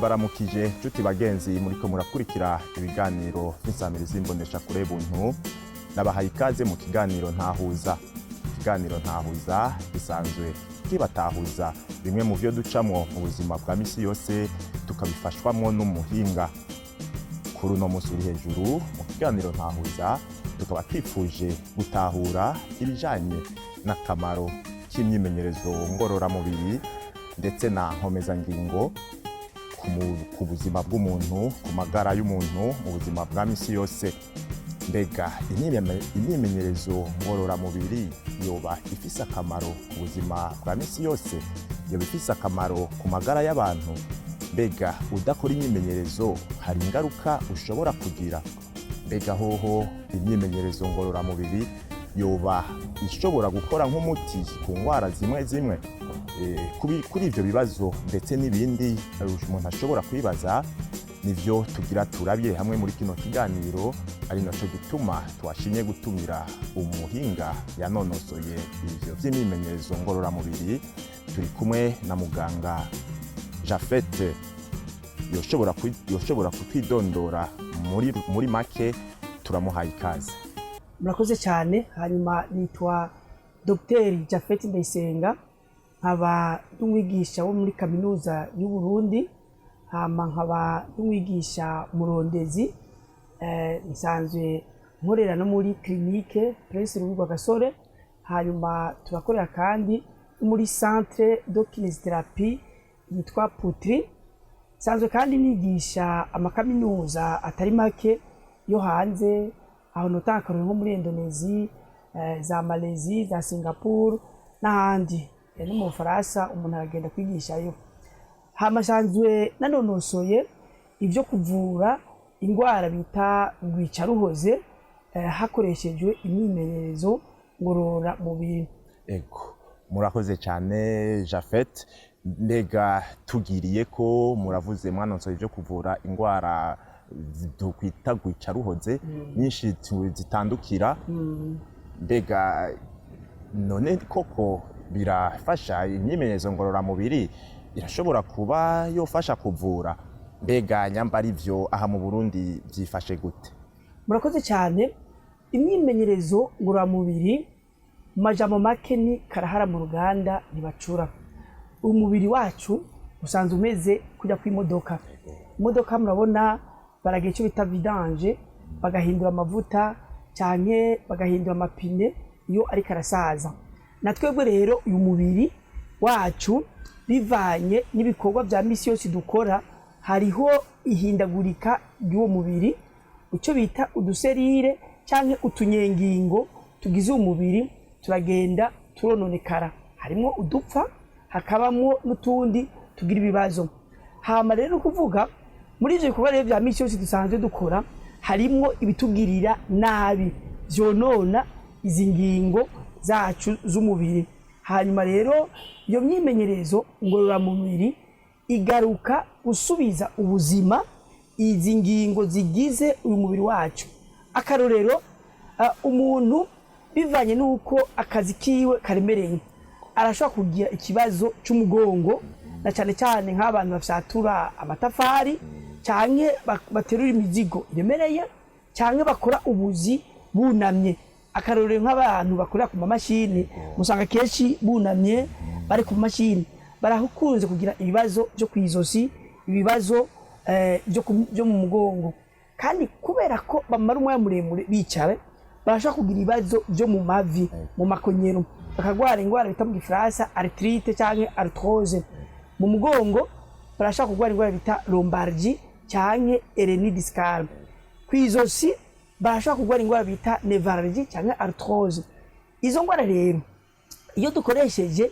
Ndabaramukije nshuti bagenzi muriko murakurikira ibiganiro vy'insamirizi imboneshakure buntu. Nabahaye ikaze mu kiganiro Ntahuza. Ikiganiro Ntahuza gisanzwe kibatahuza bimwe mu vyo ducamwo mu buzima bwa misi yose, tukabifashwamwo n'umuhinga. Kuri uno musi uri hejuru mu kiganiro Ntahuza, tukaba twifuje gutahura ibijanye n'akamaro k'imyimenyerezo ngororamubiri ndetse na nkomezangingo ku buzima bw'umuntu, ku magara y'umuntu mu buzima bwa misi yose. Mbega imyimenyerezo ngororamubiri yoba ifise akamaro ku buzima bwa misi yose? Yoba ifise akamaro ku magara y'abantu? Mbega udakora imyimenyerezo hari ingaruka ushobora kugira? Mbega hoho imyimenyerezo ngororamubiri yoba ishobora gukora nk'umuti ku ndwara zimwe zimwe? Kuri ivyo bibazo ndetse n'ibindi umuntu ashobora kwibaza, nivyo tugira turabire hamwe muri kino kiganiro, ari naco gituma twashimye gutumira umuhinga yanonosoye ivyo vy'imyimenyerezo ngororamubiri. Turi kumwe na muganga Jafete, yoshobora kutwidondora muri make. Turamuhaye ikaze. Murakoze cyane. Hanyuma nitwa Dr Jafet Ndayisenga, nkaba n'umwigisha wo muri Kaminuza y'u Burundi, hama nkaba n'umwigisha murondezi. Nsanzwe nkorera no muri clinique Prince Louis Rwagasore, hanyuma turakorera kandi no muri centre de kinésithérapie yitwa Putri. Nsanzwe kandi nigisha amakaminuza atari make yo hanze, aho notanga akarorero nko muri Indonesia, za Malaisie, za Singapore n'ahandi. No mu Bufaransa umuntu aragenda kwigishayo. Hama nsanzwe nanonosoye ibyo kuvura indwara bita rwicaruhoze hakoreshejwe imyimenyerezo ngororamubiri. Ego, murakoze cyane Jafet. Mbega tugiriye ko muravuze mwanonsoye ibyo kuvura indwara dukwita rwicaruhoze nyinshi zitandukira, mbega none koko birafasha? Imyimenyerezo ngororamubiri irashobora kuba yofasha kuvura? Mbega nyamba ari byo, aha mu Burundi byifashe gute? Murakoze cyane. Imyimenyerezo ngororamubiri mu majambo make ni karahara mu ruganda ntibacura. Umubiri wacu usanzwe umeze kujya kw'imodoka. Imodoka murabona baragira icyo bita vidange, bagahindura amavuta cyane, bagahindura amapine iyo ariko arasaza. Na twebwe rero uyu mubiri wacu, bivanye n'ibikorwa bya misi yose dukora, hariho ihindagurika ry'uwo mubiri, icyo bita uduserire cyangwa utunyengingo tugize umubiri turagenda turononekara. Harimo udupfa, hakabamwo n'utundi tugira ibibazo. Hama rero kuvuga muri ivyo bikorwa rero vya misi yose dusanzwe dukora, harimwo ibitugirira nabi vyonona izi ngingo zacu z'umubiri. Hanyuma rero iyo myimenyerezo ngororamubiri igaruka gusubiza ubuzima izi ngingo zigize uyu mubiri wacu. Akarorero, umuntu bivanye n'uko akazi kiwe karemereye arashobora kugira ikibazo cy'umugongo, na cyane cyane nk'abantu bafyatura amatafari canke baterura imizigo iremereye canke bakora ubuzi bunamye. Akarorero, nk'abantu bakorera ku mamashini, musanga kenshi bunamye bari ku mashini, barakunze kugira ibibazo byo kw'izosi, ibibazo byo mu mugongo. Kandi kubera ko bamara umwanya muremure bicara, barashobora kugira ibibazo byo mu mavi, mu makonyero, bakagwara indwara bita mu Gifaransa arthrite canke arthrose. Mu mugongo barashobora kurwara indwara bita lombalgie canke hernie discale. Kw'izosi barashobora kurwara indwara bita névralgie canke arthrose. Izo ndwara rero, iyo dukoresheje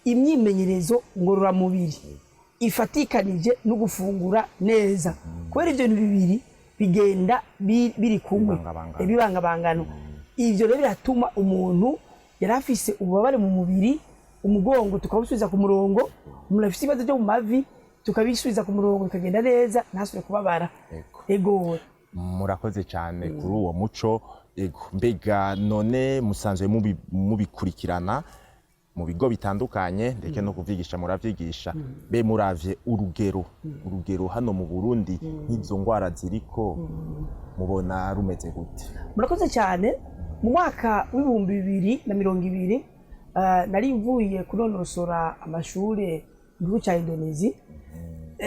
imyimenyerezo ngororamubiri ifatikanije no gufungura neza, kubera ivyo bintu bibiri bigenda biri kumwe, Bibangabangana. Bibangabangano, ivyo rero biratuma umuntu yari afise ububabare mu mubiri, umugongo tukawusubiza ku murongo, umuntu afise ibibazo byo mu mavi tukabisubiza ku murongo, bikagenda neza, ntasubire kubabara. Ego. Ego. Murakoze cyane kuri uwo muco. Ego, mbega none musanzwe mubikurikirana? Mu bigo bitandukanye, ndetse no kuvyigisha muravyigisha. Be muravye urugero hano mu Burundi nk'izo ngwara ziriko, mubona rumeze gute? Murakoze cyane. Mu mwaka w'2020 nari mvuye kunonosora amashuri mu gihugu cya Indonesia.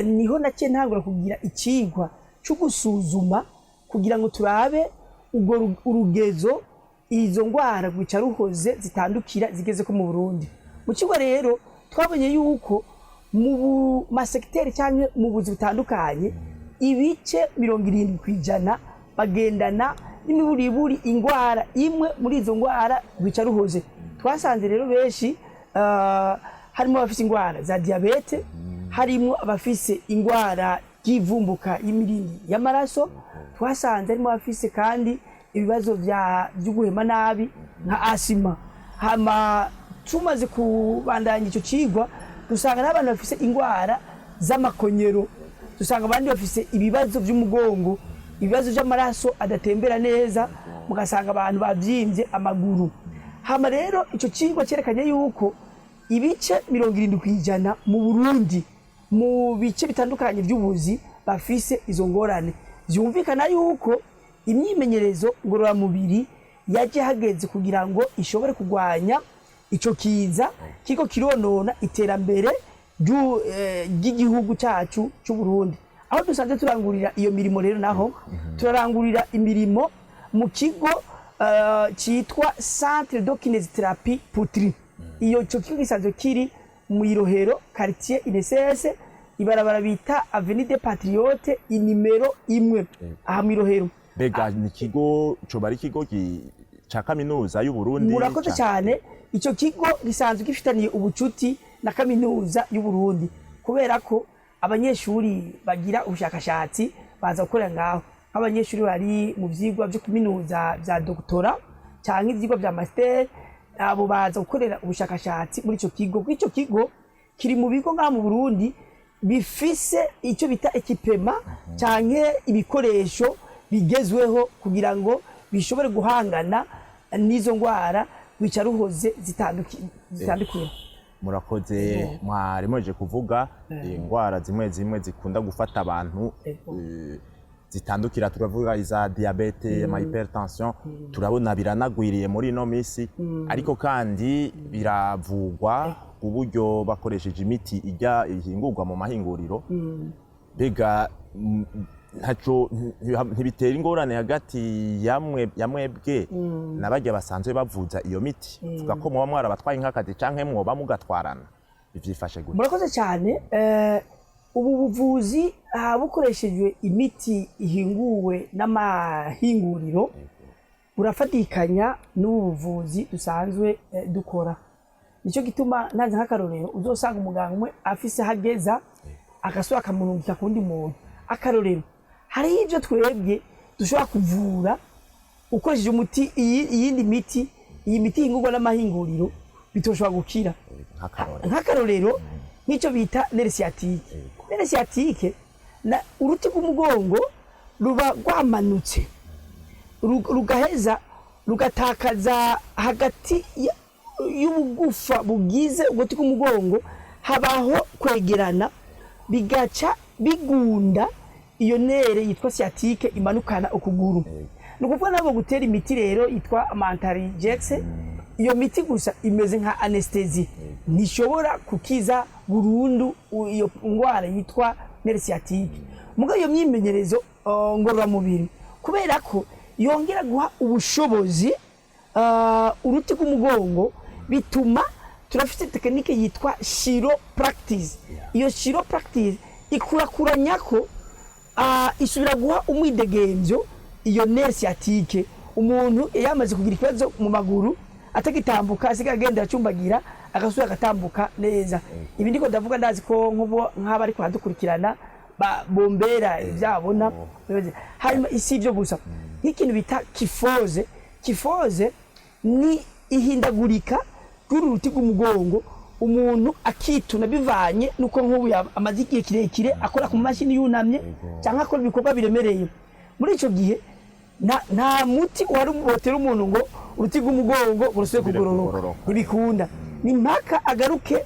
Niho naciye ntangura kugira ikigwa cyo gusuzuma kugira ngo turabe urwo urugezo izo ngwara rwica ruhoze zitandukira zigeze ko mu Burundi. Mu kigo rero twabonye yuko mu masegiteri cyangwa mu buzi butandukanye, ibice 70% bagendana n'imiburiburi ingwara imwe muri izo ngwara rwica ruhoze. Twasanze rero benshi harimo abafise ingwara za diyabete, harimo abafise ingwara y'ivumbuka y'imirindi y'amaraso, twasanze harimo abafise kandi ibibazo byo guhema nabi nka asima. Hama tumaze kubandanya icyo cigwa, dusanga n'abantu bafise ingwara z'amakonyero, dusanga abandi bafise ibibazo by'umugongo, ibibazo by'amaraso adatembera neza, mugasanga abantu bavyimbye amaguru. Hama rero icyo cigwa cyerekanye yuko ibice 70% mu Burundi, mu bice bitandukanye by'ubuzi, bafise izo ngorane. Vyumvikana yuko imyimenyerezo ngororamubiri yaje hageze kugira ngo ishobore kurwanya ico kiza kiriko kironona iterambere ry'igihugu cyacu cy'u Burundi. Aho dusanzwe turangurira iyo mirimo rero, naho turarangurira imirimo mu kigo cyitwa Centre de Kinésithérapie Putri. Iyo ico kigo gisanzwe kiri mu Irohero, quartier INSS, ibarabara bita Avenue des Patriotes, inimero 1, aha mu Irohero. Mbega ni ikigo coba ari ikigo ca kaminuza y'u Burundi? Murakoze cyane. Icyo kigo gisanzwe gifitaniye ubucuti na kaminuza y'u Burundi, kubera ko abanyeshuri bagira ubushakashatsi baza gukorera ngaho, nk'abanyeshuri bari mu vyigwa byo kuminuza bya doctorat cyangwa ivyigwa bya master, abo baza gukorera ubushakashatsi muri ico kigo, kuko ico kigo kiri mu bigo ngaha mu Burundi bifise icyo bita équipement canke ibikoresho bigezweho kugira ngo bishobore guhangana n'izo ngwara ruhoze zitandukira. Murakoze. Mwari mweje kuvuga indwara zimwe zimwe zikunda gufata abantu, zitandukira, turavuga iza diabète, ama hypertension, turabona biranagwiriye muri ino misi. Ariko kandi biravugwa uburyo bakoresheje imiti ijya ihingurwa mu mahinguriro. Mbega ntaco ntibitera ingorane hagati yamwe yamwebwe na barya basanzwe bavuza iyo miti? Vuga ko muba mwarabatwaye nk'akazi canke mwoba mugatwarana, bivyifashe gute? Murakoze cyane. Ubu buvuzi bukoreshejwe imiti ihinguwe n'amahinguriro burafatikanya n'ubu buvuzi dusanzwe dukora. Nicyo gituma ntanze nk'akarorero, uzosanga umuganga umwe afise aho ageza, agasubira akamurungika ku wundi muntu. Akarorero, hariho ibyo twebwe dushobora kuvura ukoresheje umuti iyindi miti, iyi miti ihingurwa n'amahinguriro bitoshobora gukira. Nk'akarorero? Nk'akarorero, nk'icyo bita nerf sciatique. Nerf sciatique na uruti rw'umugongo ruba rwamanutse, rugaheza rugatakaza hagati y'ubugufa bugize uguti bw'umugongo, habaho kwegerana, bigaca bigunda iyo nerf yitwa sciatique imanukana ukuguru. Ni ukuvuga ntabwo gutera imiti rero yitwa Mentalgex, iyo miti gusa imeze nka anesthésie, ntishobora kukiza burundu iyo ndwara yitwa nerf sciatique. Mugabo iyo myimenyerezo ngororamubiri, kubera ko yongera guha ubushobozi uruti rw'umugongo, bituma turafite technique yitwa chiropractic. Iyo chiropractic ikurakuranya ko isubira guha umwidegemvyo iyo nerf sciatique. Umuntu yamaze kugira ikibazo mu maguru, atagitambuka, asigaye agenda acumbagira, agasubira agatambuka neza. Ibi ndiko ndavuga, ndazi ko nk'ubo nk'aba ariko baradukurikirana bombera ivyabona. Hanyuma si ibyo gusa, nk'ikintu bita kyphose. Kyphose ni ihindagurika ry'uru ruti rw'umugongo, umuntu akituna bivanye nuko nk'ubu amaze igihe kirekire akora ku mashini yunamye cyangwa akora ibikorwa biremereye. Muri icyo gihe nta muti wari botera umuntu ngo uruti rw'umugongo ngo rusubire Rusubire kugororoka. kugororoka. Ntibikunda. Ni mpaka agaruke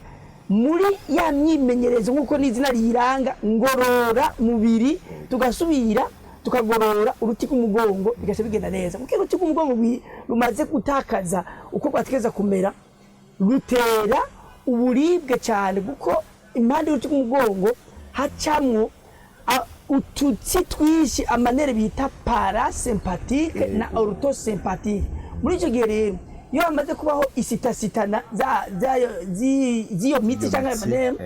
muri ya myimenyerezo nk'uko n'izina riyiranga, ngorora mubiri, tugasubira tukagorora uruti rw'umugongo, bigaca bigenda neza, kuko iyo uruti rw'umugongo rumaze gutakaza uko rwategereza kumera, rutera uburibwe cyane, kuko impande y'uruti rw'umugongo hacamwo ututsi twinshi, ama nerfs bita parasympathique na orthosympathique. Muri icyo gihe rero, iyo hamaze kubaho isitasitana z'iyo mitsi cyangwa ayo mitsi, ma nerfs,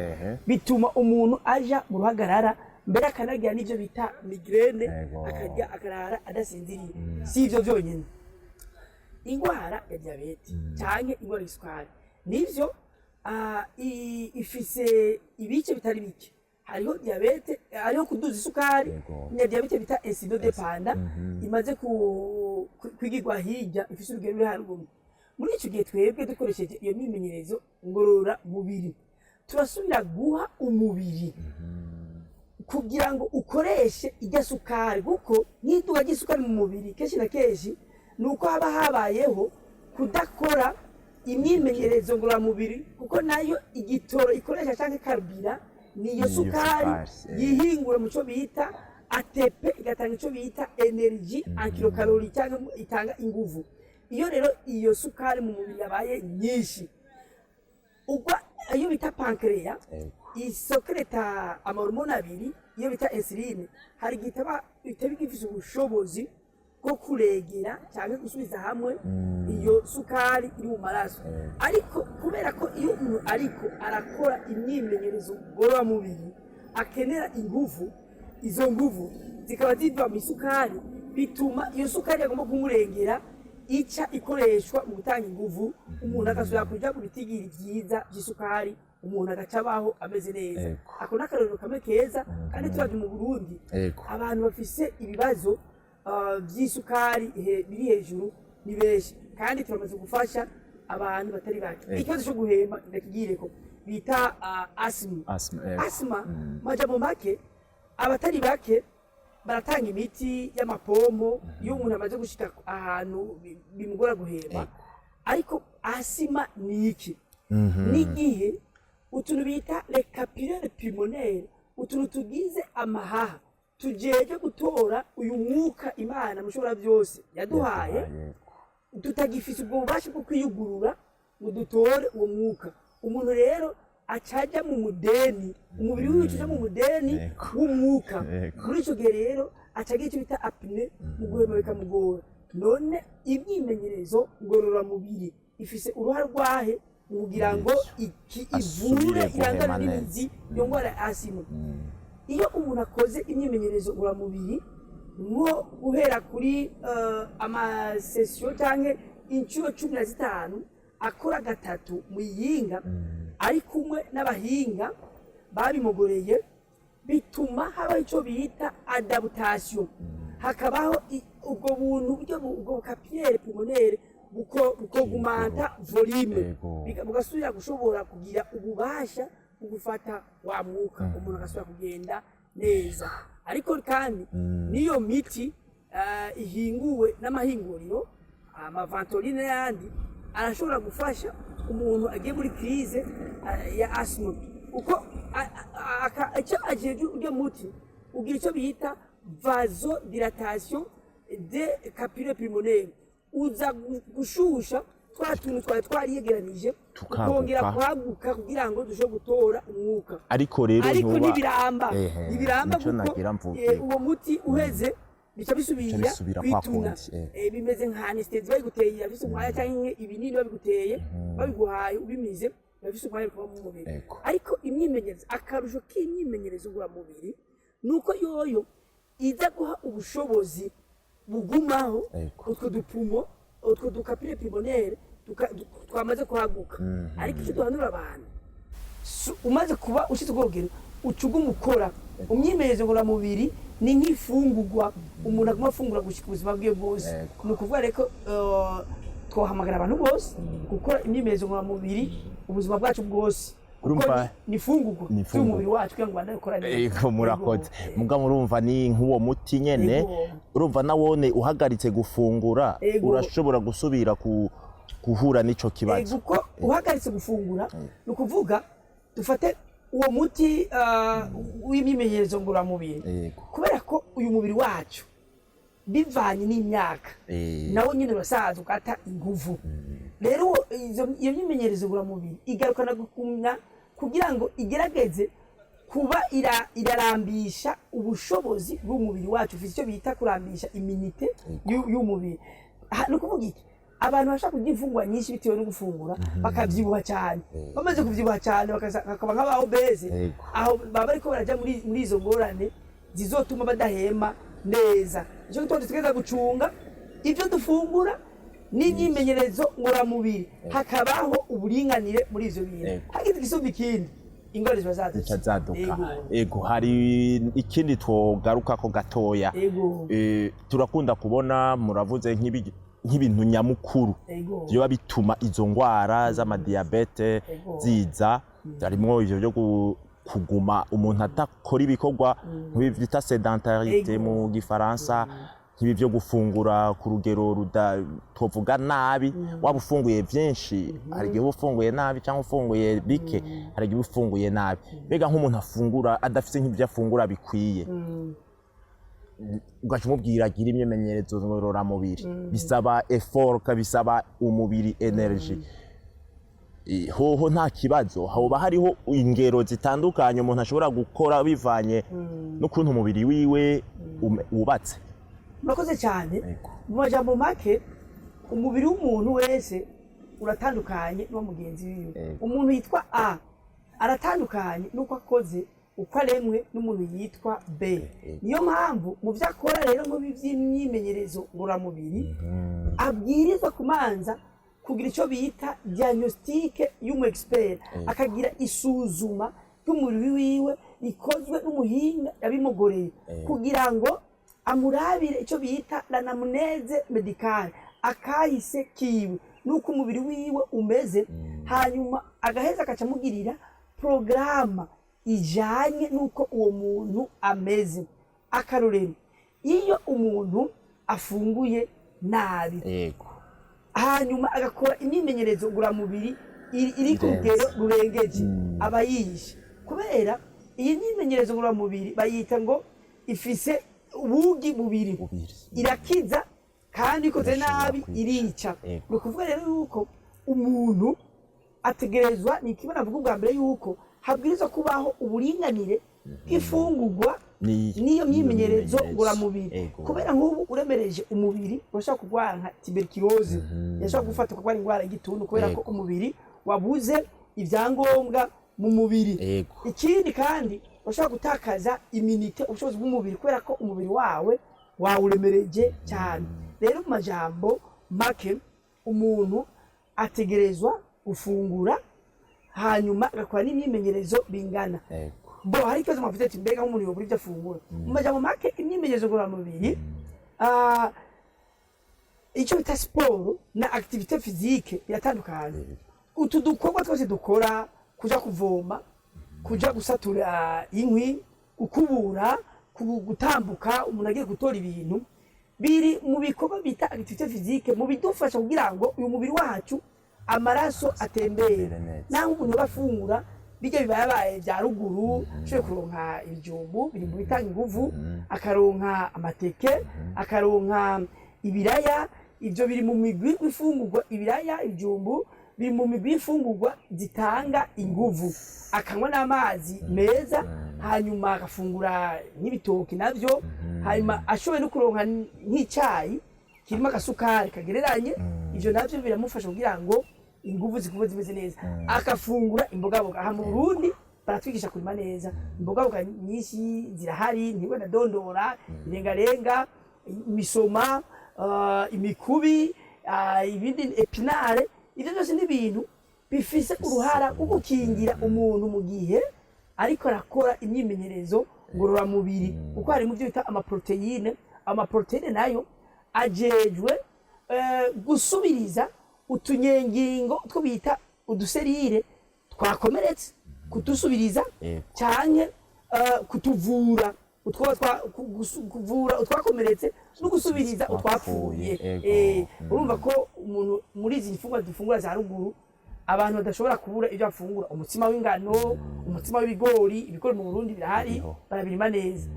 bituma umuntu aja mu ruhagarara, mbere akanagira n'ibyo bita migraine, akarya akarara adasinziriye. Si ibyo byonyine, indwara ya diyabete cyangwa indwara y'isukari nivyo, ifise ibice bitari bike. Hariho diyabete, hariho kuduza isukari na diyabete bita insulino-dépendante imaze kwigirwa hirya, ifise urugero ruri haruguru. Muri ico gihe twebwe dukoresheje iyo myimenyerezo ngorora mubiri, turasubira guha umubiri kugira ngo ukoreshe irya sukari, kuko nk'iduka ry'isukari mu mubiri kenshi na kenshi ni uko haba habayeho kudakora imyimenyerezo ngororamubiri, kuko nayo igitoro ikoresha cyangwa carburant niyo Niyo sukari sukari, yihingura mu cyo bita ATP, igatanga icyo bita énergie en kilocalories cyangwa itanga inguvu. Iyo rero iyo sukari mu mubiri yabaye nyinshi, ugwa iyo bita pancréas isécréta ama hormones abiri, iyo bita insuline, hari igihe itaba igifise ubushobozi bwo kuregera cyangwa gusubiza hamwe iyo sukari iri mu maraso. Ariko kubera ko iyo umuntu ariko arakora imyimenyerezo ngororamubiri akenera inguvu, izo nguvu zikaba ziva mu isukari, bituma iyo sukari yagomba kumurengera ica ikoreshwa mu gutanga inguvu, umuntu agasubira kuja mu bitigiri vyiza vy'isukari, umuntu agaca abaho ameze neza. Ako ni akarorero kamwe keza. Kandi turavye mu Burundi, abantu bafise ibibazo vy'isukari biri hejuru ni benshi, kandi turamaze gufasha abantu batari bake. Ikibazo cyo guhema, ndakigireko, bita asthme. Asthma, yego. Asthme, majambo make, abatari bake baratanga imiti y'amapompo iyo umuntu amaze gushika ahantu bimugora guhema. Ariko asthme ni iki? N'igihe utuntu bita les capillaires pulmonaires, utuntu tugize amahaha tujeje gutora uyu mwuka Imana mushobora byose yaduhaye, tutagifise ubwo bubasha bwo kwiyugurura ngo dutore uwo mwuka. Umuntu rero acaja mu mudeni, umubiri wiwe ucaja mu mudeni w'umwuka. Muri ico gihe rero aca agira icyo bita apnée, mu guhema bikamugora. None imyimenyerezo ngororamubiri ifise uruhare rwahe kugira ngo Asubire ivure, guhema irangane neza. n'imizi iyo ndwara ya asthme? Iyo umuntu akoze imyimenyerezo ngororamubiri, nko guhera kuri ama sessions cyangwa inshuro 15, akora gatatu mu yinga, ari kumwe n'abahinga babimugoreye, bituma habaho icyo bita adaptation, hakabaho ubwo buntu buryo ubwo capillaire pulmonaire bukaugmenta volume, bugasubira gushobora kugira ububasha bwo gufata wa mwuka, umuntu agasubira kugenda neza. Ariko kandi n'iyo miti ihinguwe n'amahinguriro, ama Ventoline n'ayandi, arashobora gufasha umuntu agiye muri crise ya asthme, kuko icyo ajejwe uryo muti ugira icyo bita vasodilatation de capillaire pulmonaire, uza gushusha twa tuntu twari twariyegeranije, Tukaguka. tukongera kwaguka kugira ngo dushobore gutora umwuka. Ariko rero Ariko ntuba ntibiramba. Ntibiramba, nico kuko nagira mvuge. Uwo muti uheze bica bisubira Bica bisubira kwa kwituna. kundi, eh. Bimeze nka anesthésie bayiguteye, irafise umwanya, canke ibinini babiguteye, babiguhaye ubimize, birafise umwanya bikaba mu mubiri. Ariko imyimenyerezo, akarusho k'imyimenyerezo ngororamubiri ni uko yoyo iza guha ubushobozi bugumaho utwo dupumo, utwo du capillaires pulmonaires twamaze kwaguka. Ariko icyo duhanura abantu, umaze kuba ushitse ubwo rugero, uca uguma ukora umyimenyerezo ngororamubiri. Ni nk'ifungurwa umuntu aguma afungura gushika ubuzima bwiwe bwose. Ni ukuvuga rero, twohamagara abantu bose gukora imyimenyerezo ngororamubiri ubuzima bwacu bwose, kuko ni ifungurwa Ni ifungurwa. ry'umubiri wacu kugira ngo ubandanye ukora neza. Ego, murakoze. Ego. Muga murumva ni nk'uwo muti nyene. Urumva nawone uhagaritse gufungura, urashobora gusubira ku Guhura n'ico kibazo. Kuko uhagaritse gufungura, ni ukuvuga dufate uwo muti w'imyimenyerezo ngororamubiri, kubera ko uyu mubiri wacu bivanye n'imyaka nawo nyine urasaza, ugata inguvu. Rero iyo myimenyerezo ngororamubiri igarukana gukumya kugira ngo igerageze kuba irarambisha ubushobozi bw'umubiri wacu, ufite icyo bita kurambisha immunité y'umubiri. Ni ukuvuga iki? Abantu bashaka kurya imfungurwa nyinshi bitewe no gufungura bakabyibuha cyane, bamaze kubyibuha cyane bakaba nk'aba obèses, aho baba bariko baraja muri izo ngorane zizotuma badahema neza. Nicyo gituma dutegereza gucunga ibyo dufungura n'imyimenyerezo ngororamubiri, hakabaho uburinganire muri ivyo bintu. Hagize igisumba ikindi, ingorane ziba zadutse. Zica zaduka. Ego. Ego, hari ikindi twogarukako gatoya. Turakunda kubona muravuze nk'ibintu nyamukuru vyoba bituma izo ngwara z'amadiyabete ziza, harimwo ivyo vyo kuguma umuntu adakora ibikorwa, nk'ibi vyita sédentarité mu gifaransa, nk'ibi vyo gufungura ku rugero ruda twovuga nabi. Waba ufunguye vyinshi, hari igihe uba ufunguye nabi, cyangwa ufunguye bike, hari igihe uba ufunguye nabi. Mbega nk'umuntu afungura adafise nk'ivyo afungura bikwiye, ugaca umubwira agira imyimenyerezo ngororamubiri, bisaba effort, bisaba umubiri énergie. Hoho nta kibazo, hoba hariho ingero zitandukanye umuntu ashobora gukora bivanye n'ukuntu umubiri wiwe wubatse? Murakoze cyane. Mu majambo make, umubiri w'umuntu wese uratandukanye n'uwa mugenzi wiwe. Umuntu yitwa A aratandukanye n'uko akoze, uko aremwe, n'umuntu yitwa B. Niyo mpamvu mu byo akora rero nk'ibi by'imyimenyerezo ngororamubiri abwirizwa kumanza kugira icyo bita diagnostic y'umu expert, akagira isuzuma ry'umubiri wiwe rikozwe n'umuhinga yabimugoreye, kugira ngo amurabire icyo bita l'anamnèse médicale, akahise kiwe n'uko umubiri wiwe umeze, hanyuma agaheza agaca amugirira porogaramu ijanye n'uko uwo muntu ameze. Akarorero, iyo umuntu afunguye nabi, hanyuma agakora imyimenyerezo ngororamubiri iri ku Irenze. rugero rurengeje, aba yiyishe, kubera iyi myimenyerezo ngororamubiri bayita ngo ifise ubugi bubiri: Bubiri. irakiza, kandi ikoze Irashobora nabi kwica. irica. Ni ukuvuga rero yuko umuntu ategerezwa, ni kimwe navuga ubwa mbere, yuko habwirizwa kubaho uburinganire bw'ifungurwa n'iyo myimenyerezo ngororamubiri. Kubera nk'ubu uremereje umubiri, urashobora kurwara nka tuberculose, yashobora gufata ukarwara indwara y'igituntu, kubera ko umubiri wabuze ibyangombwa mu mubiri. Ikindi kandi, urashobora gutakaza immunité, ubushobozi bw'umubiri, kubera ko umubiri wawe wawuremereje cyane. Rero mu majambo make, umuntu ategerezwa gufungura hanyuma agakora n'imyimenyerezo bingana. Bo hari ikibazo mwavuze ati: "Mbega nk'umuntu yobura ibyo afungura?" Mu majambo make, imyimenyerezo ngororamubiri, icyo bita siporo na activité physique biratandukanye. Utu dukorwa twose dukora, kuja kuvoma, kuja gusatura inkwi, gukubura, gutambuka, umuntu agiye gutora ibintu, biri mu bikorwa bita activité physique, mu bidufasha kugira ngo uyu mubiri wacu amaraso atembere. Atembere neza. Naho umuntu aba afungura bijya bibayabaye bya ruguru, ushoboye kuronka ibijumbu biri mu bitanga inguvu, akaronka amateke, akaronka ibiraya, ibyo biri mu migwi w'ifungurwa. Ibiraya, ibijumbu biri mu migwi y'imfungurwa zitanga inguvu, akanywa n'amazi meza, hanyuma agafungura n'ibitoki nabyo, hanyuma ashoboye no kuronka nk'icyayi kirimo agasukari kagereranye, ivyo navyo biramufasha kugira ngo inguvu zikuba zimeze neza, akafungura imbogaboga. Aha mu Burundi baratwigisha kurima neza, imbogaboga nyinshi zirahari, ntiwe ndadondora: irengarenga, imisoma, imikubi, ibindi, épinards. Ivyo byose ni ibintu bifise uruhara rwo gukingira umuntu mu gihe ariko arakora imyimenyerezo ngororamubiri, kuko hari mu byo bita amaprotéines. Amaprotéines nayo ajejwe gusubiriza utunyengingo two bita uducellules twakomeretse, kutusubiriza canke kutuvura utwo kuvura utwakomeretse no gusubiriza utwapfuye. Utwapfuye. Urumva ko Umuntu muri izi mfungurwa dufungura za ruguru, abantu badashobora kubura ibyo bafungura: umutsima w'ingano, umutsima w'ibigori. Ibigori mu Burundi birahari, Biriho. barabirima neza.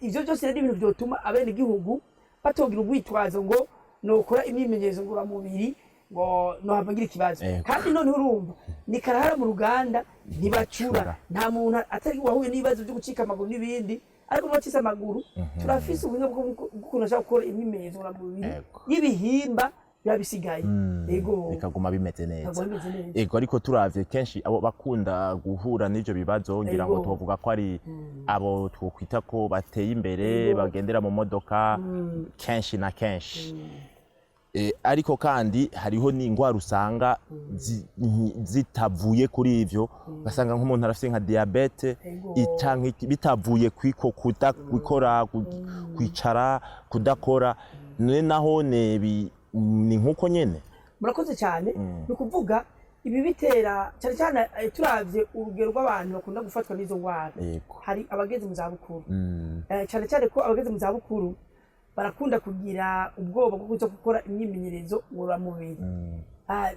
Ivyo byose rero ni ibintu vyotuma abenegihugu batogira urwitwazo ngo nokora imyimenyerezo ngororamubiri ngo nohava ngira ikibazo. Kandi noneho urumva ni karahara mu ruganda ntibacura. Bacura. Nta muntu atari wahuye n'ibibazo byo gucika amaguru n'ibindi, ariko n'uwacitse amaguru turafise ubuhinga bw'ukuntu ashobora gukora imyimenyerezo ngororamubiri y'ibihimba biba bisigaye. Yego. Bikaguma bimeze neza. Bikaguma bimeze neza. Ego, ariko turavye kenshi abo bakunda guhura n'ivyo bibazo, ngira ngo twovuga ko ari abo twokwita ko bateye imbere, bagendera mu modoka kenshi na kenshi. Ariko kandi hariho n'ingwara usanga zitavuye kuri ivyo, ugasanga nk'umuntu arafise nka diabète canke bitavuye kwiko kuda gukora, kwicara, kudakora. None naho ni nkuko nyene? Murakoze cyane. Ni ukuvuga ibi bitera cyane cyane, turavye urugero rw'abantu bakunda gufatwa n'izo ndwara, hari abageze mu zabukuru. Cyane cyane ko abageze mu zabukuru barakunda kugira ubwoba bwo kuja gukora imyimenyerezo ngororamubiri.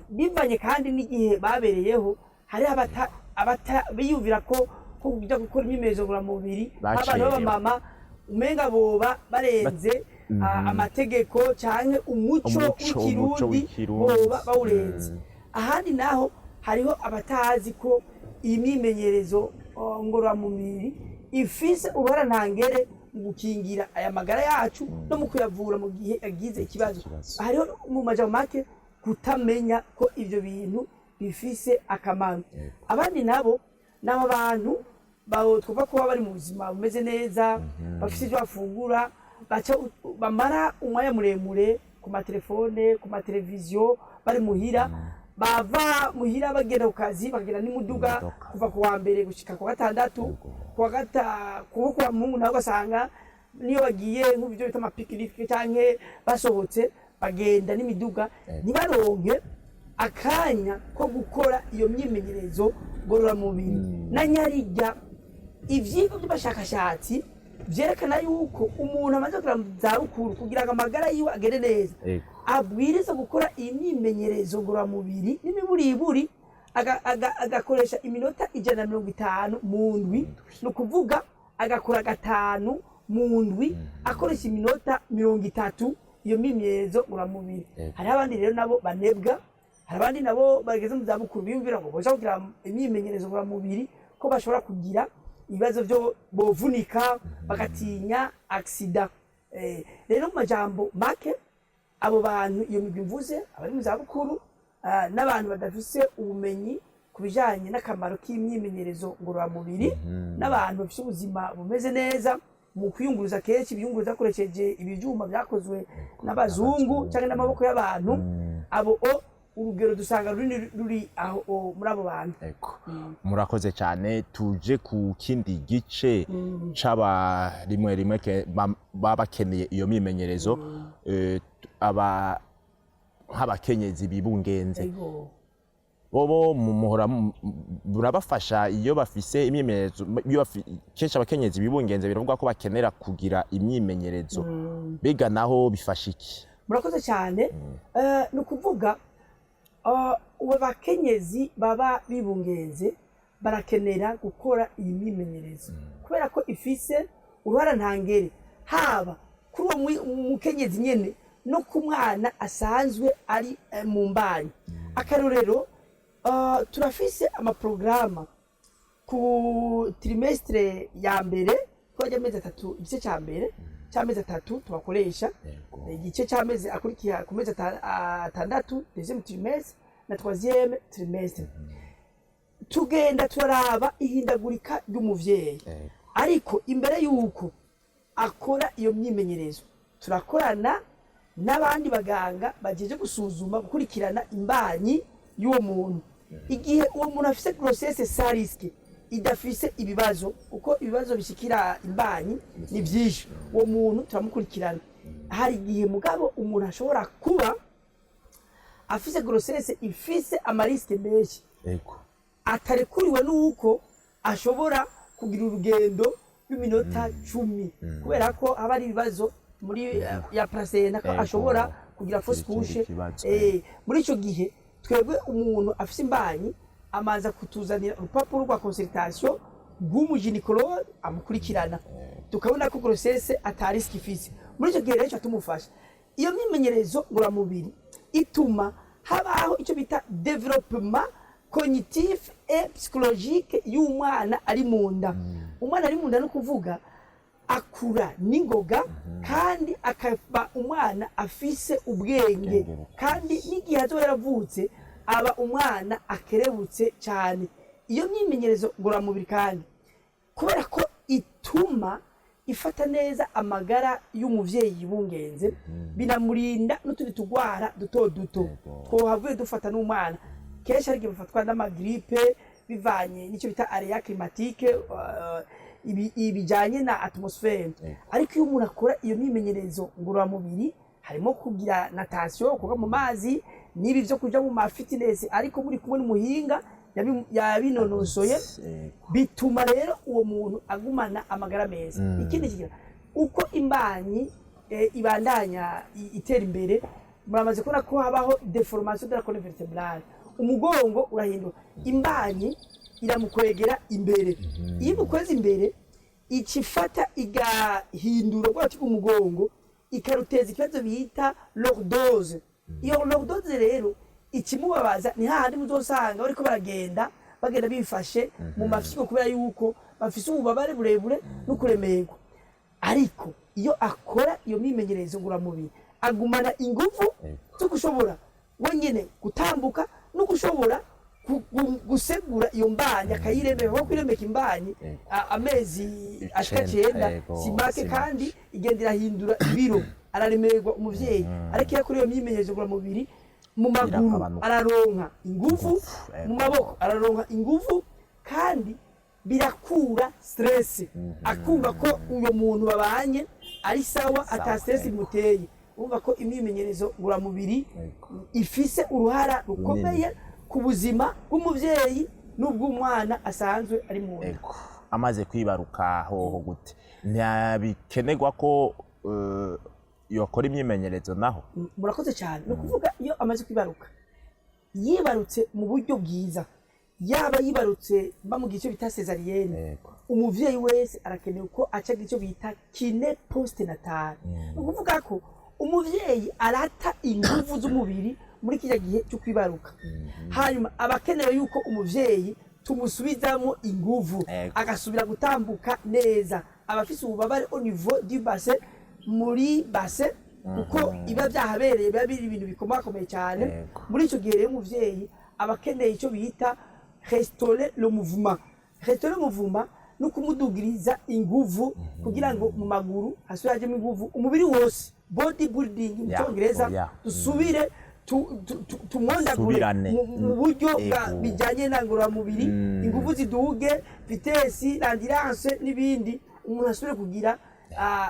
Bivanye kandi n'igihe babereyeho, hariho abata biyumvira ko kuja gukora imyimenyerezo ngororamubiri nk'abantu Bacerewe. b'abamama umenga boba barenze amategeko canke umuco Umuco w'ikirundi, w'ikirundi. boba bawurenze. Ahandi naho hariho abatazi ko iyi myimenyerezo ngororamubiri ifise uruhara ntangere mu gukingira aya magara yacu no mu kuyavura mu gihe yagize ikibazo. Ikibazo. Hariho mu majambo make kutamenya ko ivyo bintu bifise akamaro. Abandi nabo ni aba bantu twumva ko baba bari mu buzima bumeze neza, bafise ivyo bafungura, baca bamara umwanya muremure ku matelefone, ku mateleviziyo, bari muhira, bava muhira bagenda ku kazi, bakagenda n'imiduga Imodoka. kuva ku wa mbere gushika ku wa gatandatu, ku wa gata ku wa Mungu naho ugasanga niyo bagiye nk'ibyo bita amapikinike canke basohotse, bagenda n'imiduga, ntibaronke akanya ko gukora iyo myimenyerezo ngororamubiri. Na nyarirya ivyigwa by'abashakashatsi vyerekana yuko umuntu amaze kugera mu zabukuru, kugira ngo amagara yiwe agende neza, abwiriza gukora iyi myimenyerezo ngororamubiri n'imiburiburi agakoresha iminota 150 mu ndwi. Ni ukuvuga agakora gatanu mu ndwi, akoresha iminota 30 iyo myimenyerezo ngororamubiri. Hariho abandi rero nabo banebwa, hari abandi nabo bageze mu zabukuru biyumvira ngo boja kugira imyimenyerezo ngororamubiri ko bashobora kugira ibibazo byo bovunika, bagatinya accident. Rero mu majambo make, abo bantu, iyo migwi mvuze, abari mu zabukuru n'abantu badafise ubumenyi ku bijanye n'akamaro k'imyimenyerezo ngororamubiri, n'abantu bafise ubuzima bumeze neza mu kwiyunguruza, kenshi biyunguruza bakoresheje ibi vyuma vyakozwe n'abazungu canke n'amaboko y'abantu, abo o urugero dusanga runini ruri aho muri abo bantu. Ego. Murakoze cyane. Tuje ku kindi gice c'aba rimwe rimwe baba bakeneye iyo myimenyerezo, aba nk'abakenyezi bibungenze. Bobo muhora murabafasha iyo bafise imyimenyerezo? Iyo kenshi abakenyezi bibungenze biravuga ko bakenera kugira imyimenyerezo. Biga naho bifasha iki? Murakoze cyane. Ni ukuvuga ubu bakenyezi baba bibungenze barakenera gukora iyi myimenyerezo kubera ko ifise uruhara ntangere, haba kuri uwo mukenyezi nyene no ku mwana asanzwe ari mu mbanyi. Akarorero, turafise amaporogaramu ku trimestre ya mbere, twajya amezi 3, igice cya mbere cy'amezi 3 tubakoresha, igice cy'amezi akurikira ku mezi 6, deuxième trimestre na troisième trimestre, tugenda turaraba ihindagurika ry'umuvyeyi. Ariko imbere y'uko akora iyo myimenyerezo, turakorana n'abandi baganga bajeje gusuzuma, gukurikirana imbanyi y'uwo muntu. Igihe uwo muntu afise grossesse sans risque, idafise ibibazo, kuko ibibazo bishikira imbanyi ni byinshi, uwo muntu turamukurikirana. Hari igihe mugabo umuntu ashobora kuba afise grossesse ifise ama risques menshi, atarekuriwe n'uko ashobora kugira urugendo rw'iminota 10, kubera ko haba hari ibibazo muri ya placenta ko ashobora kugira fausse Ikindi couche. kibazo. Muri ico gihe twebwe umuntu afise imbanyi amanza kutuzanira urupapuro rwa consultation rw'umugynécologue amukurikirana, tukabona ko grossesse ata risque ifise. Muri ico gihe rero ico tumufasha, iyo myimenyerezo ngororamubiri ituma habaho icyo bita développement cognitif et psychologique y'umwana ari mu nda. Umwana ari mu nda, no kuvuga akura n'ingoga, kandi akaba umwana afise ubwenge. Ubwenge bukuze. Kandi n'igihe azoba yaravutse aba umwana akerebutse cyane. Iyo myimenyerezo ngororamubiri kandi, kubera ko ituma ifata neza amagara y'umuvyeyi yibungenze, binamurinda n'utundi tugwara duto duto twohavuye dufata n'umwana. Kenshi hari igihe bafatwa n'amagrippe bivanye n'icyo bita aléa climatique, ibijanye na atmosphère. Ariko iyo umuntu akora iyo myimenyerezo ngororamubiri, harimo kugira natation, koga mu mazi, n'ibi vyo kuja mu ma fitness, ariko muri kumwe n'umuhinga yabinonosoye, bituma rero uwo muntu agumana amagara meza. Ikindi kigira uko imbanyi ibandanya itera imbere, muramaze kubona ko habaho déformation de la colonne vertébrale, umugongo urahinduka, imbanyi iramukwegera imbere. Iyo imukweza imbere, icifata igahindura rwa ruti rw'umugongo, ikaruteza ikibazo bita lordose. Iyo lordose rero ikimubabaza ni hahandi muzosanga bariko baragenda, bagenda bifashe mu mafyigo, kubera yuko bafise ububabare burebure no kuremerwa. Ariko iyo akora iyo myimenyerezo ngororamubiri, agumana ingufu zo gushobora wenyine gutambuka no gushobora gusegura iyo mbanyi, akayiremeka, kuko kwiremeka imbanyi amezi ashika 9, 9 si make. Si make. Kandi igenda irahindura ibiro, araremerwa umuvyeyi. Ariko iyo akora iyo myimenyerezo ngororamubiri, mu maguru Iragabanuka. araronka ingufu, Ingufu, mu maboko araronka ingufu, kandi birakura stress, akumva ko uyo muntu babanye ari sawa, ata stress imuteye. Urumva ko imyimenyerezo ngororamubiri ifise uruhara rukomeye ku buzima bw'umuvyeyi n'ubw'umwana asanzwe ari mu nda. Amaze kwibaruka hoho gute? Ntibikenerwa ko yokora imyimenyerezo naho? Murakoze cyane. Ni ukuvuga iyo amaze kwibaruka, yibarutse mu buryo bwiza, yaba yibarutse bamugira icyo bita césarienne, umuvyeyi wese arakenewe ko aca icyo bita kiné postnatal. Ni ukuvuga ko umuvyeyi arata inguvu z'umubiri muri kirya gihe cyo kwibaruka, hanyuma aba akenewe yuko umuvyeyi tumusubizamo inguvu, agasubira gutambuka neza. Aba afise ububabare au niveau du bassin, muri bassin, kuko iba byahabereye, biba biri ibintu bikomakomeye cyane. Muri icyo gihe rero umuvyeyi aba akeneye icyo bita restaurer le mouvement. Restaurer le mouvement no kumudugiriza inguvu kugira ngo mu maguru hasubire hajemo inguvu, umubiri wose, body building mu cyongereza, dusubire tumwondagure Subirane. mu buryo bwa bijyanye na ngororamubiri, inguvu ziduge, vitesse, l'endurance n'ibindi, umuntu asubire kugira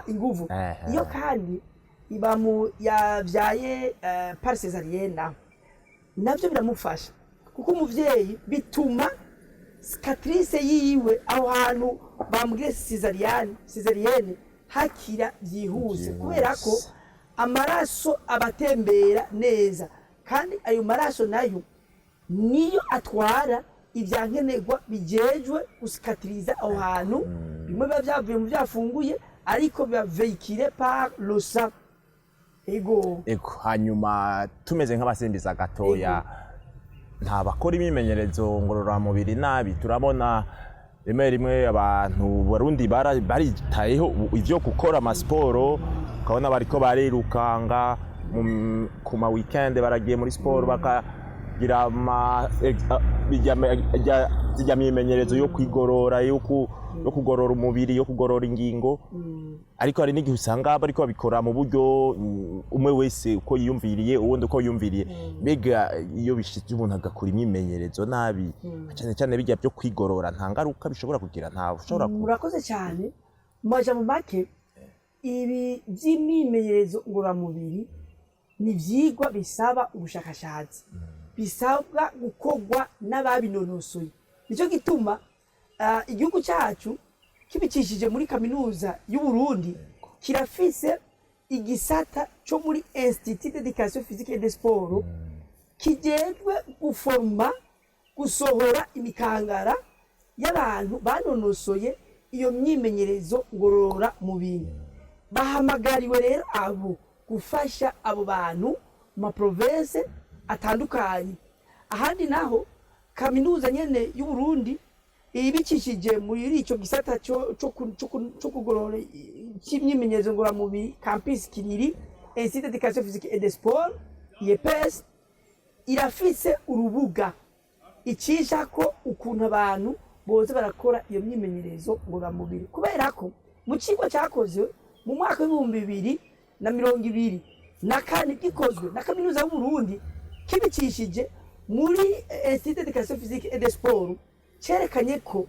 inguvu. Iyo kandi ibamu yabyaye par césarienne, nabyo biramufasha, kuko umuvyeyi bituma cicatrice yiwe, aho hantu bambwiye césarienne, hakira byihuse, kubera ko amaraso abatembera neza, kandi ayo maraso nayo niyo atwara ibyankenerwa bijejwe gusikatiriza aho hantu. Bimwe biba byavuye mu byafunguye, ariko biba véhiculé par le sang. Ego. Ego. Hanyuma tumeze nk'abasimbiza gatoya, nta bakora imyimenyerezo ngororamubiri nabi. Turabona rimwe rimwe abantu Barundi baritayeho ivyo gukora amasiporo, ukabona bariko barirukanga ku ma weekend, baragiye muri siporo, bakagira bijya myimenyerezo yo kwigorora, yo kugorora umubiri, yo kugorora ingingo. Ariko hari n'igihe usanga bariko babikora mu buryo umwe wese uko yiyumviriye, uwundi uko yiyumviriye. Mbega iyo bishitse umuntu agakora imyimenyerezo nabi, cyane cyane bijya byo kwigorora, nta ngaruka bishobora kugira? Nta ushobora ku Murakoze cyane. Mu majambo make, ibi by'imyimenyerezo ngororamubiri ni ivyigwa bisaba ubushakashatsi, bisabwa gukorwa n'ababinonosoye. Nicyo gituma igihugu cyacu kibicishije muri Kaminuza y'u Burundi kirafise igisata cyo muri Institut d'Education Physique et de Sport kijejwe guforma, gusohora imikangara y'abantu banonosoye iyo myimenyerezo ngorora mubiri. Bahamagariwe rero abo gufasha abo bantu mu ma provinces atandukanye. Ahandi naho, kaminuza nyene y'u Burundi ibicishije muri ico gisata co kugorora, c'imyimenyerezo ngororamubiri, campus Kiriri, Institut d'Education Physique et de Sport, IEPS, irafise urubuga icisha ko ukuntu abantu boza barakora iyo myimenyerezo ngororamubiri, kubera ko mu kigo cyakozwe mu mwaka w'2024, gikozwe na kaminuza y'u Burundi kibicishije muri Institut d'Education Physique et de Sport, cyerekanye ko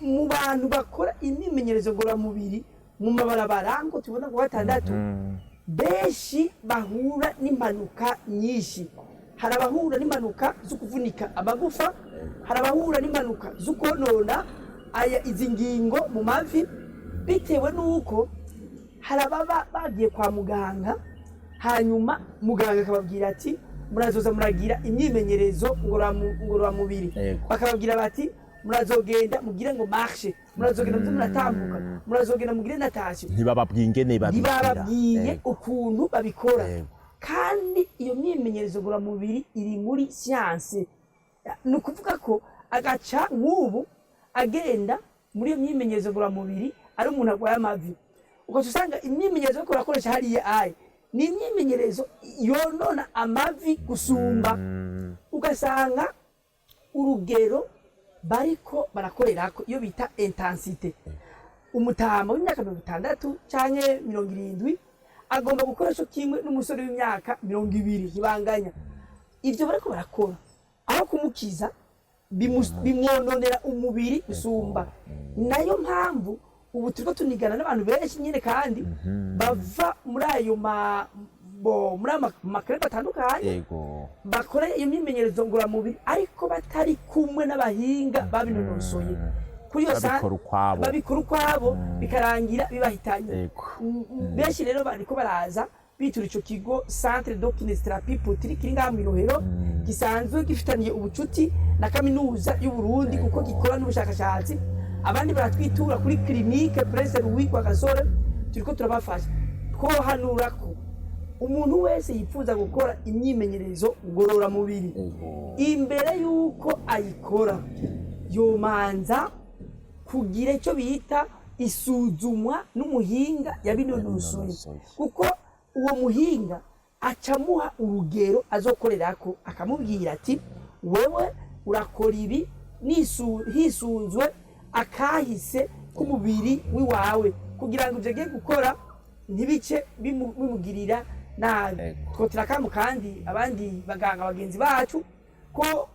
mu bantu bakora imyimenyerezo ngororamubiri mu mabarabara, ngo tubona ku gatandatu, benshi bahura n'impanuka nyinshi. Hari abahura n'impanuka zo kuvunika amagufa, hari abahura n'impanuka zo konona aya izi ngingo mu mavi, bitewe n'uko hari ababa bagiye kwa muganga, hanyuma muganga akababwira ati: "Murazoza muragira imyimenyerezo ngororamubiri." Bakababwira bati: "Murazogenda mugire ngo marche, murazogenda muze muratambuka, murazogenda mugire natation." Ntibababwiye ingene babikora. Ntibababwiye ukuntu babikora. Kandi iyo myimenyerezo ngororamubiri iri muri siyanse. Ni ukuvuga ko agaca nk'ubu agenda muri iyo myimenyerezo ngororamubiri ari umuntu arwaye amavi, ugaca usanga imyimenyerezo ariko urakoresha hariya ayi ni imyimenyerezo yonona amavi gusumba. Ugasanga urugero bariko barakorerako, iyo bita intensité, umutama w'imyaka 60 canke 70 agomba gukora co kimwe n'umusore w'imyaka 20, ntibanganya. Ivyo bariko barakora, aho kumukiza, bimwononera umubiri gusumba. Nayo mpamvu ubu turiko tunigana n'abantu benshi nyine, kandi bava muri ayo ma bo muri ayo ma clubs atandukanye, bakora iyo myimenyerezo ngororamubiri, ariko batari kumwe n'abahinga babinonosoye kuri iyo Babikora ukwabo. Babikora ukwabo, bikarangira bibahitanye. Benshi rero bariko baraza bitura ico kigo Centre de Kinésithérapie Putri kiri ngaha mw'i Rohero, gisanzwe gifitaniye ubucuti na kaminuza y'u Burundi, kuko gikora n'ubushakashatsi. Abandi baratwitura kuri Clinique Prince Louis kwa Gasore. Turiko turabafasha. Twohanura ko umuntu wese yifuza gukora imyimenyerezo ngororamubiri, imbere y'uko ayikora yomanza kugira icyo bita isuzumwa n'umuhinga yabinonosoye, Yabinonosoye. kuko uwo muhinga acamuha urugero azokorerako, akamubwira ati: "Wewe urakora ibi hisunzwe akahise k'umubiri w'iwawe, kugira ngo ivyo agiye gukora ntibice bimugirira nabi." Twotera akamu kandi abandi baganga bagenzi bacu ko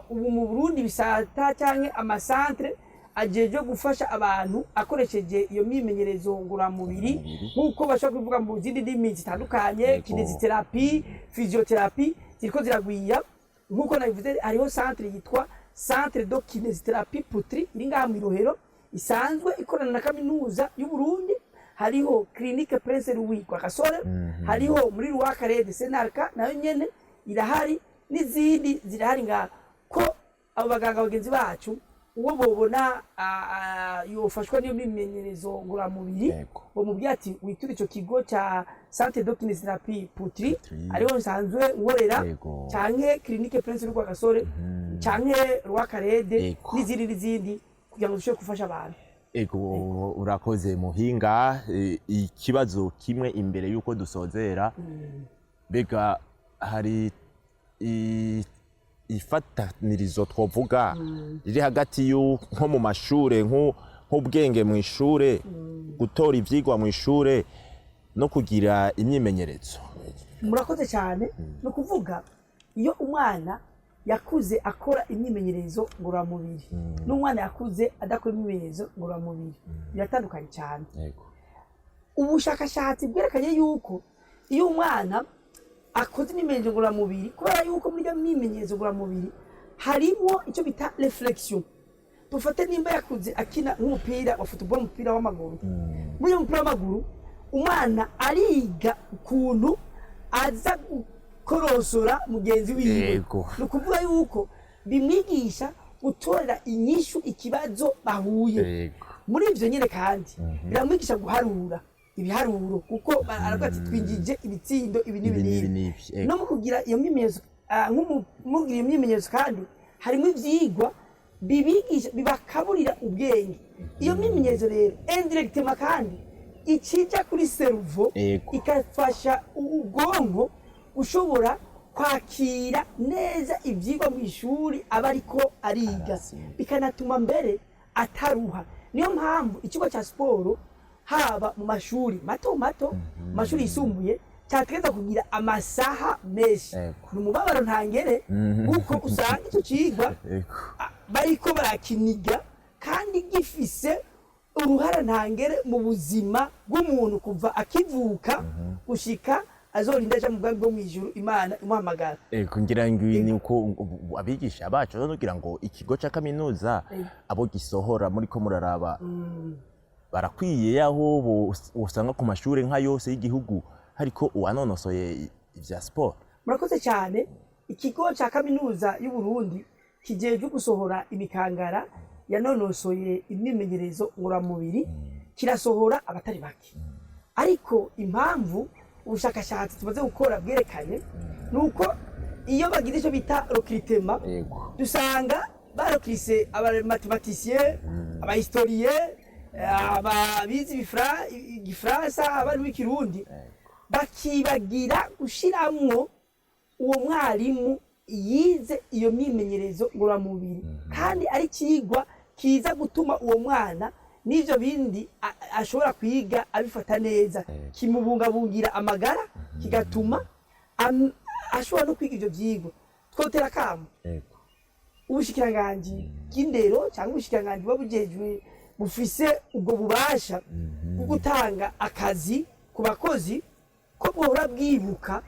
ubu mu Burundi bisata canke ama centres ajejwe gufasha abantu akoresheje iyo myimenyerezo ngororamubiri, nk'uko bashobora kubivuga mu zindi ndimi zitandukanye, kinésithérapie, physiothérapie, ziriko ziragwira. Nk'uko nabivuze, hariho centre yitwa Centre de Kinésithérapie Putri iri ngaha mw'i Rohero, isanzwe ikorana na kaminuza y'u Burundi. Hariho Clinique Prince Louis kwa Gasore, hariho muri Rwakarede Senarka nayo nyene irahari, n'izindi zirahari ngaha. Ko abo baganga bagenzi bacu, uwo bobona yofashwa n'iyo myimenyerezo ngororamubiri, bamubwira ati: "Witure ico kigo ca Centre de Kinésithérapie Putri, Putri. ariho nsanzwe nkorera, canke Clinique Prince Louis kwa Gasore, canke Rwakarede, n'izindi n'izindi, kugira ngo dushobore gufasha abantu." Ego, urakoze muhinga. Ikibazo kimwe imbere yuko dusozera: mbega hari ifatanirizo twovuga riri hagati nko mu mashure, nk'ubwenge mu ishure, gutora ivyigwa mu ishure no kugira imyimenyerezo? Murakoze cyane. Ni ukuvuga, iyo umwana yakuze akora imyimenyerezo ngororamubiri n'umwana yakuze adakora imyimenyerezo ngororamubiri, biratandukanye cyane. Ubushakashatsi bwerekanye yuko iyo umwana akoze imyimenyerezo ngororamubiri, kubera yuko muri iyo myimenyerezo ngororamubiri harimo icyo bita réflexion, dufate nimba yakuze akina nk'umupira wa football, umupira w'amaguru, muri uyo mupira w'amaguru Umwana ariga ukuntu aza gukorosora mugenzi wiwe. Ni ukuvuga yuko bimwigisha gutorera inyishu ikibazo bahuye. Muri ivyo nyene kandi biramwigisha guharura ibiharuro, kuko aravuga ati: "Twinjije ibitsindo ibi n'ibi Ibi n'ibi n'ibi." n'ibi, yego. No mu kugira iyo myimenyerezo, mugira iyo myimenyerezo kandi harimo ivyigwa bibigisha, bibakaburira ubwenge. Iyo myimenyerezo rero indirectement kandi ikija kuri cerveau, ikafasha ubwonko gushobora kwakira neza ivyigwa mu ishuri aba ariko ariga, bikanatuma mbere ataruha. Niyo mpamvu ikigo cya siporo, haba mu mashuri mato mato, mu mashuri yisumbuye, cyategerezwa kugira amasaha menshi. Ni umubabaro ntangere kuko usanga icyo cigwa bariko barakiniga kandi gifise uruhara ntangere mu buzima bw'umuntu kuva akivuka gushika azorinda aja mu bwami bwo mw'ijuru, Imana imuhamagara. Ego, ngira ngo ni uko abigisha bacu kugira ngo ikigo ca kaminuza abo gisohora muri ko muraraba barakwiye, yaho usanga ku mashuri nka yose y'igihugu hariko uwanonosoye ivya siporo. Murakoze cyane. Ikigo cya kaminuza y'u Burundi kijejwe gusohora imikangara yanonosoye imyimenyerezo ngororamubiri kirasohora abatari bake, ariko impamvu ubushakashatsi tumaze gukora bwerekanye ni uko iyo bagize icyo bita recrutement, dusanga barokirise abamathématiciens, abahistoriens, ababizi igifaransa, abarimu b'ikirundi, bakibagira gushiramwo uwo mwarimu yize iyo myimenyerezo ngororamubiri, kandi ari ikigwa kiza gutuma uwo mwana n'ivyo bindi ashobora kwiga abifata neza, kimubungabungira amagara, kigatuma ashobora no kwiga ivyo vyigwa. Twotera akamo ubushikiranganji bw'indero cyangwa ubushikiranganji buba bujejwe, bufise ubwo bubasha bwo gutanga akazi ku bakozi, ko bwohora bwibuka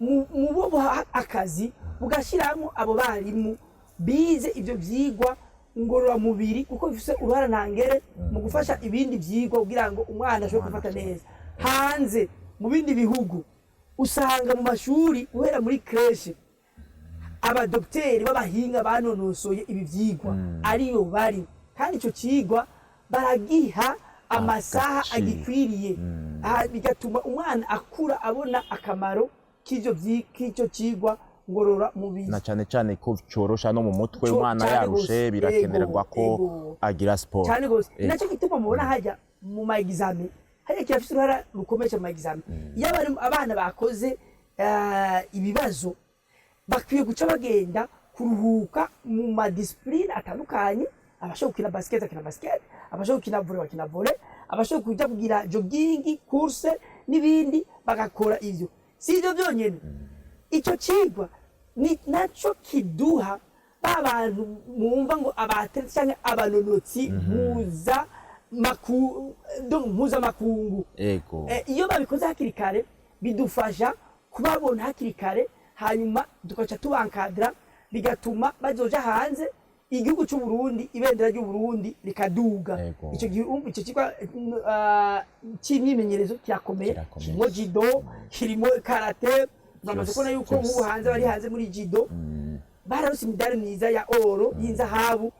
mu bo buha akazi bugashyiramo abo barimu bize ivyo vyigwa ngororamubiri, kuko bifise uruhara ntangere mu gufasha ibindi vyigwa kugira ngo umwana ashobore gufata neza. Hanze mu bindi bihugu usanga mu mashuri guhera muri crèche abadokiteri b'abahinga banonosoye ibi vyigwa ariyo bari, kandi ico cigwa baragiha amasaha Agaciro. agikwiriye. Aha bigatuma umwana akura abona akamaro k'ivyo cigwa ngororamubiri. Na cane cane ko corosha no mu mutwe. Umwana Cane yarushe, gose. birakenerwa ko agira siporo. Cyane gose. Ni nacyo gituma mubona hajya mu ma examen, hajya kirafite uruhara rukomeye cyane mu ma examen. Iyo abana bakoze ibibazo, bakwiye guca bagenda kuruhuka mu ma disciplines atandukanye: abashobora gukina basket bakina basket, abashobora gukina volley bakina volley, abashobora kuja kugira jogging, course n'ibindi, bagakora ivyo. Si ivyo byonyene, icyo cigwa ni naco kiduha ba bantu mwumva ngo abathlètes cyangwa abanonotsi mpuzamakungu. Iyo babikoze hakiri kare bidufasha kubabona hakiri kare, hanyuma tugaca tubankadira, bigatuma bazoja hanze, igihugu cy'u Burundi, ibendera ry'u Burundi rikaduga. Icyo gihe urumva icyo kigo cy'imyimenyerezo kirakomeye. Kirakomeye. Kirimo judo, kirimo karate. Bamaze kubona yuko nk'ubu hanze bari hanze muri judo bararose imidari myiza ya or, y'inzahabu,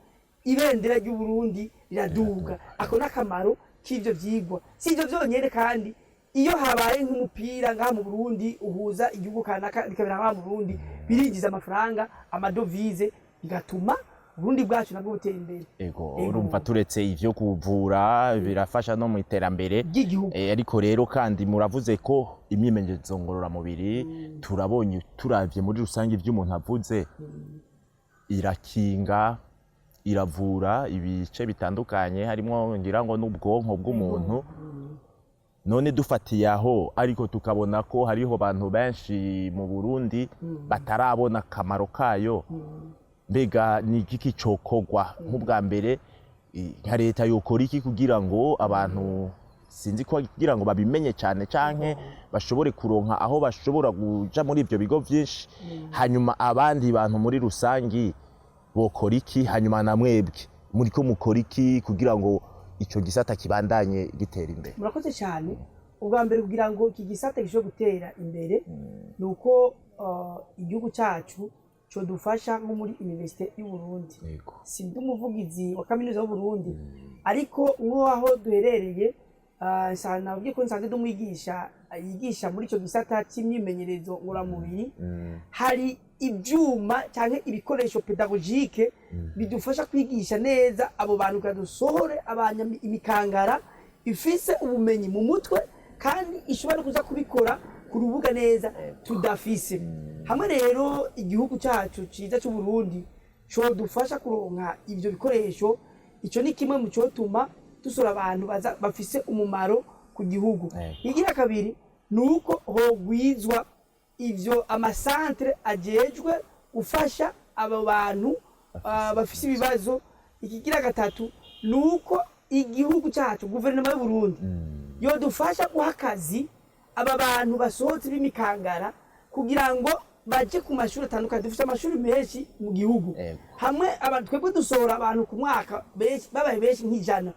ibendera ry'u Burundi riraduga. Ako n'akamaro k'ivyo vyigwa. Si ivyo vyonyene kandi, iyo habaye nk'umupira ngaha mu Burundi uhuza igihugu kanaka bikabera ngaha mu Burundi, birinjiza amafaranga, amadovize, bigatuma Uburundi bwacu nabwo butera imbere. Urumva turetse ivyo kuvura, birafasha no mu iterambere ry'igihugu. Ariko rero kandi muravuze ko imyimenyerezo ngororamubiri, turabonye, turavye muri rusange ivyo umuntu avuze, irakinga, iravura ibice bitandukanye, harimo ngira ngo n'ubwonko bw'umuntu. None dufatiye aho, ariko tukabona ko hariho abantu benshi mu Burundi batarabona akamaro kayo, mbega ni igiki cokorwa nk'ubwa mbere, nka leta yokora iki kugira ngo abantu, sinzi ko kugira ngo babimenye cyane canke bashobore kuronka aho bashobora kuja muri ivyo bigo vyinshi? Hanyuma abandi bantu muri rusangi bokora iki? Hanyuma na mwebwe muriko mukora iki kugira ngo ico gisata kibandanye gitera imbere? Murakoze cyane. Ubwa mbere, kugira ngo iki gisata gishobore gutera imbere, ni uko igihugu cyacu codufasha nko muri Université y'u Burundi. Sindi umuvugizi wa Kaminuza y'u Burundi, ariko nk'aho duherereye, nabwiye ko nsanzwe ndi umwigisha yigisha muri icyo gisata cy'imyimenyerezo ngororamubiri. Hari ibyuma cyangwa ibikoresho pédagogiques bidufasha kwigisha neza abo bantu, kugira dusohore imikangara ifise ubumenyi mu mutwe kandi ishobora no kuza kubikora ku rubuga neza tudafise. Hamwe rero igihugu cyacu cyiza cy'u Burundi codufasha kuronka ivyo bikoresho, ico ni kimwe mu cotuma dusora abantu baza bafise umumaro ku gihugu. Igira kabiri ni uko hogwizwa ivyo ama centres ajejwe gufasha abo bantu bafise ibibazo. Ikigira gatatu ni uko igihugu cyacu, guverinoma y'u Burundi, yodufasha guha akazi aba bantu basohotse b'imikangara kugira ngo baje ku mashuri atandukanye. Dufite amashuri menshi mu gihugu. Hamwe abantu twebwe dusohora abantu ku mwaka benshi, babaye benshi nk'ijana,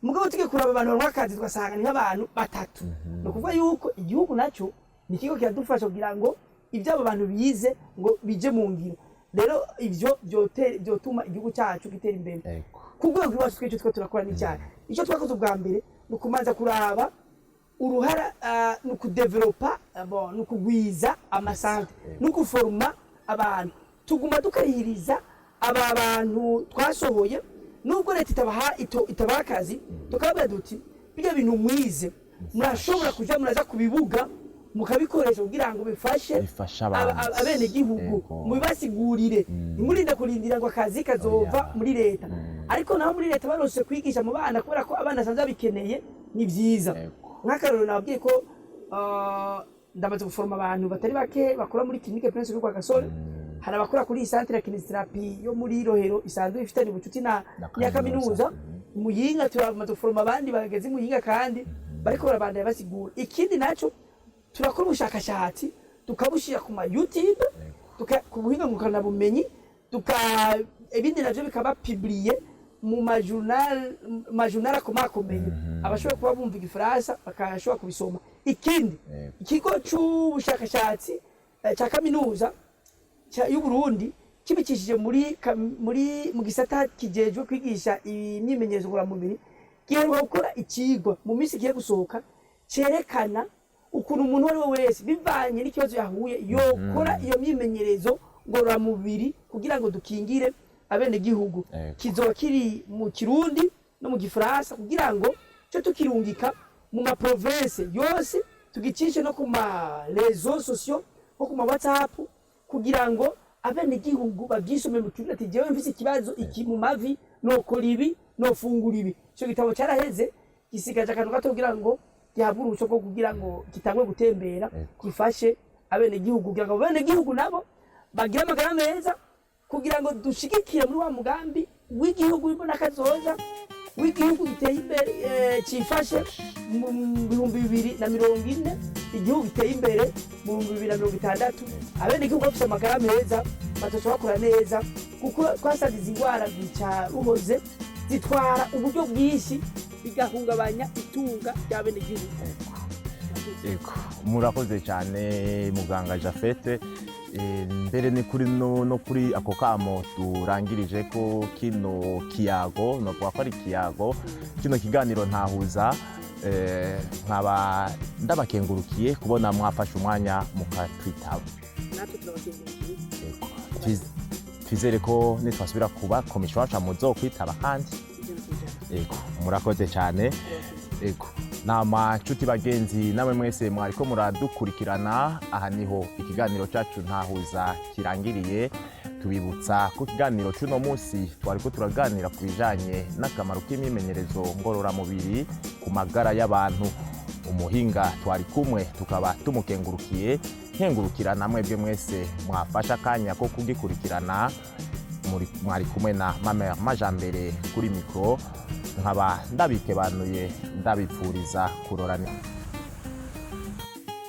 mugabo tugiye kuraba abantu baronka akazi tugasanga ni nk'abantu batatu. Ni ukuvuga yuko igihugu nacyo ni ikigo kiradufasha kugira ngo ibyo abo bantu bize ngo bije mu ngiro. Rero ivyo vyotuma igihugu cyacu gitera imbere. Ku rwego rwacu twicyo two turakora n'icyaha, icyo twakoze ubwa mbere ni ukumanza kuraba uruhara, ni ukudevelopa, bon, ni ukugwiza ama centres, ni uguforuma abantu. Tuguma dukarihiriza aba bantu twasohoye, nubwo leta itabaha akazi, tukababwira duti: "Bijya bintu mwize murashobora kuja muraza ku bibuga mukabikoresha kugira ngo bifashe Bifashe abandi. abenegihugu, mubibasigurire, ntimurinde kurindira ngo akazi kazova muri leta." Ariko naho muri leta barose kwigisha mu bana, kubera ko abana basanzwe babikeneye, ni byiza. Nk'akarorero, nababwiye ko ndamaze guforoma abantu batari bake bakora muri Clinique Prince Louis Rwagasore. Hari abakora kuri iyi centre ya kinésithérapie yo muri Rohero isanzwe ifitanye ubucuti na na kaminuza. Kaminuza. Muyinga turamaze guforoma abandi bageze i Muyinga kandi bariko barabandanya basigura. Ikindi naco, turakora ubushakashatsi tukabushyira ku ma YouTube, ku buhinga ngurukanabumenyi, tuka ibindi navyo bikaba publié mu ma journal akomakomeye, abashobora kuba bumva igifaransa bakashobora kubisoma. Ikindi, ikigo c'ubushakashatsi ca kaminuza y'u Burundi kibicishije muri mu gisata kijejwe kwigisha imyimenyerezo ngororamubiri, giheruka gukora ikigwa mu minsi igiye gusohoka cerekana ukuntu umuntu uwo ari we wese, bivanye n'ikibazo yahuye, yokora iyo myimenyerezo ngororamubiri kugira ngo dukingire abenegihugu. Kizoba kiri mu Kirundi no mu Gifaransa kugira ngo cyo tukirungika mu ma provinces yose, tugicishe no ku ma réseaux sociaux nko ku ma WhatsApp, kugira ngo abenegihugu bavyisome mu Kirundi, ati: "Jewe mfise ikibazo iki mu mavi, nokora ibi, nofungura ibi." Ico gitabo caraheze, gisigaje akantu gato kugira ngo gihabwe uruhushya rwo kugira ngo gitangwe gutembera, gifashe abenegihugu kugira ngo abenegihugu nabo bagire amagara meza, kugira ngo dushigikire muri wa mugambi w'igihugu w'imbonakazoza w'igihugu giteye imbere, cifashe mu 2040, igihugu giteye imbere mu 2060, abenegihugu bafise amagara meza bazoca bakora neza, kuko twasanze izi ndwara zica ruhoze zitwara uburyo bwinshi, bigahungabanya itunga ry'abenegihugu. Ego, murakoze cyane muganga Jafete. Mbere ni kuri no kuri ako kamo turangirije ko kino kiyago, novuga ko ari ikiyago, kino kiganiro ntahuza. Nkaba ndabakengurukiye kubona mwafashe umwanya mukatwitaba. Natwe turabakengurukiye. Ego. Twizere ko nitwasubira kuba komisho wacu muzokwitaba kandi. 100%. Ego, murakoze cyane. Turabakengurukiye. Ego. Nama nshuti bagenzi namwe mwese mwariko muradukurikirana, aha niho ikiganiro cyacu ntahuza kirangiriye. Tubibutsa ko ikiganiro cy'uno munsi twariko turaganira ku bijanye n'akamaro k'imyimenyerezo ngororamubiri ku magara y'abantu. Umuhinga twari kumwe tukaba tumukengurukiye, nkengurukira na mwebwe mwese mwafashe akanya ko kugikurikirana. Mwari kumwe na Mama Majambere kuri mikoro, nkaba ndabikebanuye, ndabipfuriza kurorana.